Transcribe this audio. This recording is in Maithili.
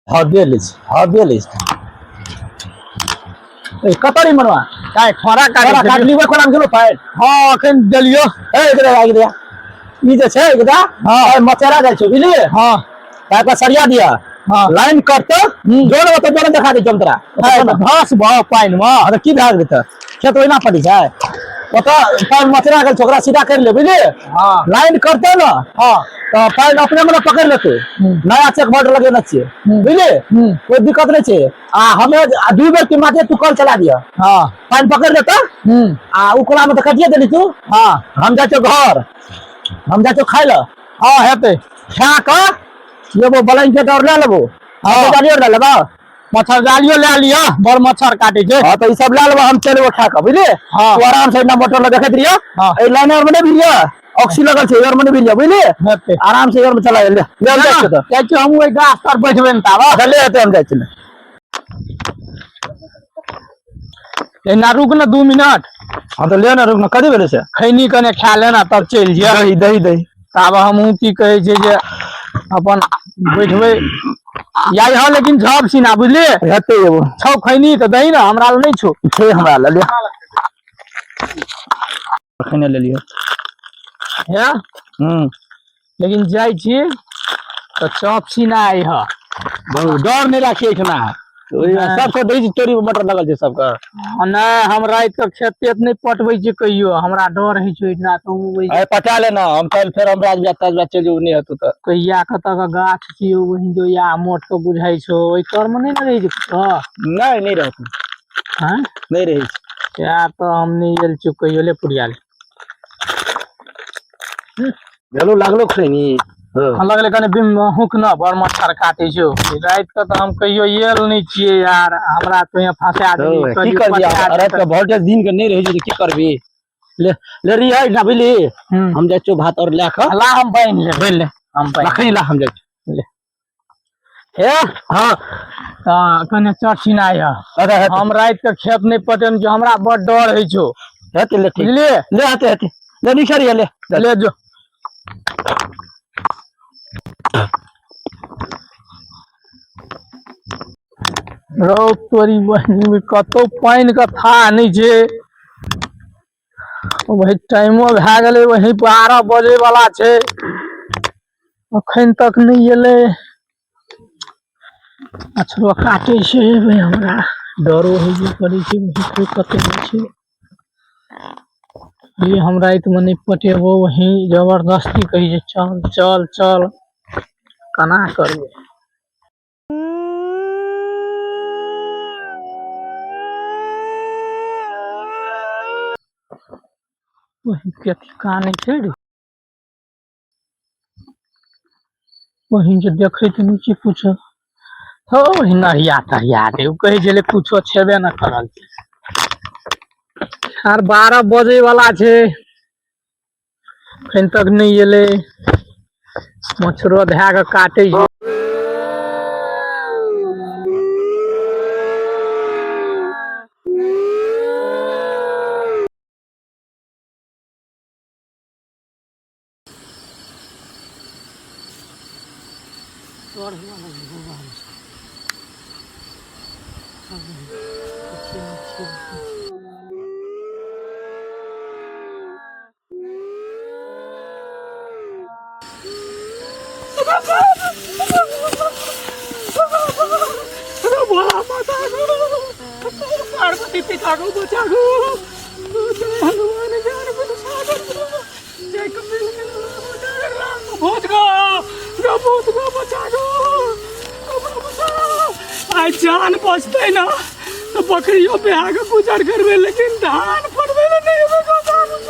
हबे लै छै, हबे लै छै। ए, कतऽ रही मनवा? काय खरा काटै खरा छलियौ। काटली, ओहि खोलामे गेलो पानि? हँ, एखन देलियौ। ए, एकरा आगि दिया। ई जे छै एकरा, हँ। एहि मचेरा जाइ छै, बुझलियै? हँ। ताहि पर सरिया दिया। हँ। लाइन कटतौ, जोर ओतऽ जोर देखा दै छियौ हम तोरा। है, तऽ घास भऽ पानिमे। हँ, तऽ की भए गेलै? तऽ खेत ओहिना पड़ी छै, ओतऽ पानि मचरा गेल छै, ओकरा सीधा करि ले, बुझलियै? हँ। लाइन करतै ने, हँ। तऽ पानि अपने मने पकड़ि लेतै। नया चेक बोर्ड लगेने छियै, बुझलियै? कोइ दिक्कत नहि छै। आ हमे आ दू बेर के माथे तू कल चला दिअ। हँ। पानि पकड़ि लेतै। आ ओ कोला मे तऽ काटिए देली तू। हँ। हम जाइ छियौ घर, हम जाइ छियौ खाय लए। हँ, हेतै। खा कऽ लेबो ब्लैंकेट और लए लेबो। हँ। जालियो लए लेबो। मच्छरदानियो लए लिअ, बड़ मच्छर काटै छै। हँ, तऽ ई सब लए लेबो, हम चलि एबो खा कऽ, बुझलियै? हँ। तू आराम से एना मोटर लग देखैत रहियो। हँ। एहि लाइन आर मे नहि भिड़ियो, ऑक्सी लगल छै, एहि मे नहि भिड़ियो, बुझलियै? हेतै। आराम से एहि मे चला ले, ले हम जाइ छियौ तऽ। जाइ छी हम, ओहि गाछ तर बैठबै ने ताबऽ। अच्छा, ले हेतै, हम जाइ छी। एना रुक ने 2 मिनट। हँ, तऽ ले ने, रुक ने, कथी भेलै से? खैनी कने खा लेना, तब चलि जिय। दही, दही, दही। ताबे हमहूँ की कहै छै जे अपन बैठबै या यहाँ, लेकिन झब सीना, बुझलियै? हेतै, एगो। छौ खैनी तऽ दही ने, हमरा लग नहि छौ। छै हमरा लग, ले। खैने लेलियै। हे। लेकिन जाइ छी तऽ चौप सीना अइह। बहुत डर नहि राखी एहिठिना। नहि। सबके दै छै, तोरी मटर लगल छै सबके। नहि, हम राति के खेत तेत नहि पटबै छियै कहियो, हमरा डर होइ छै ओहिठिना तऽ अरे पटा लेना, हम काल्हि फेर हम राज ताज चलि जेबो, नहि हेतौ तऽ। कहिया कतऽ के गाछ छियै वही जो या मोट के बुझाइ छौ, ओहि तर मे नहि ने रहै छै कुछो? नहि, नहि रहत। हँ। नहि रहै छै। यार, तऽ हम नहि गेल छियौ कहियो, ले पुरिया ले। भेलो, लागलो खैनी? हँ, लगलै कनि बिम हुक न, बड़ मच्छर काटै छौ राति के, तऽ हम कहियो आयल नहि छियै यार, हमरा तो यहाँ फंसा देली। की करबी, राति के वोल्टेज दिन के नहि रहै छै तऽ की करबी? ले ले रही है ना, बुझली? हम जाइ छियौ भात और लए कऽ। ला, हम बान्हि लेबै। बनि ले। हम बान्हि लखनी ला, हम जाइ छियौ। हे। हँ। तऽ कने चढ़िना यऽ। अच्छा, हेतै। हम राति के खेत नहि पटेन छियौ, हमरा बड़ डर होइ छौ। हेतै, ले, ठीक। बुझलियै? ले, हेतै, हेतै, ले, निकल ले। ले जो। रौ तोरी बहिन, कतौ पानि के थाह नहि छै। वही टाइमो भए गेलै, वही 12 बजे वाला छै, अखन तक नहि एलै। मच्छरो काटै छै भाई, हमरा डरो होइ छै, करै छै वही कतौ छै। ई हम रातिमे नहि पटेबो, वही जबरदस्ती कहै छै चल चल चल, केना करबै? वही कथी कानै छै रे? वही जे देखैत नहि छै कुछो हौ, वही नहिया तहिया रे, ओ कहै छलै कुछो छेबे नहि करल छै। आर 12 बजे वाला छै, एखन तक नहि एलै। मच्छरो धए कऽ काटै छै। पार्वती पिता को बचा गो, जय हनुमान ज्ञान गुण सागर, जय कपिल भूत गो गो, भूत गो, बचा गो, बचा। आइ जान बचतै ना तऽ बकरियो बिहा के गुजर करबै, लेकिन धान पटबै लए नहि हेबै गो, बाबू।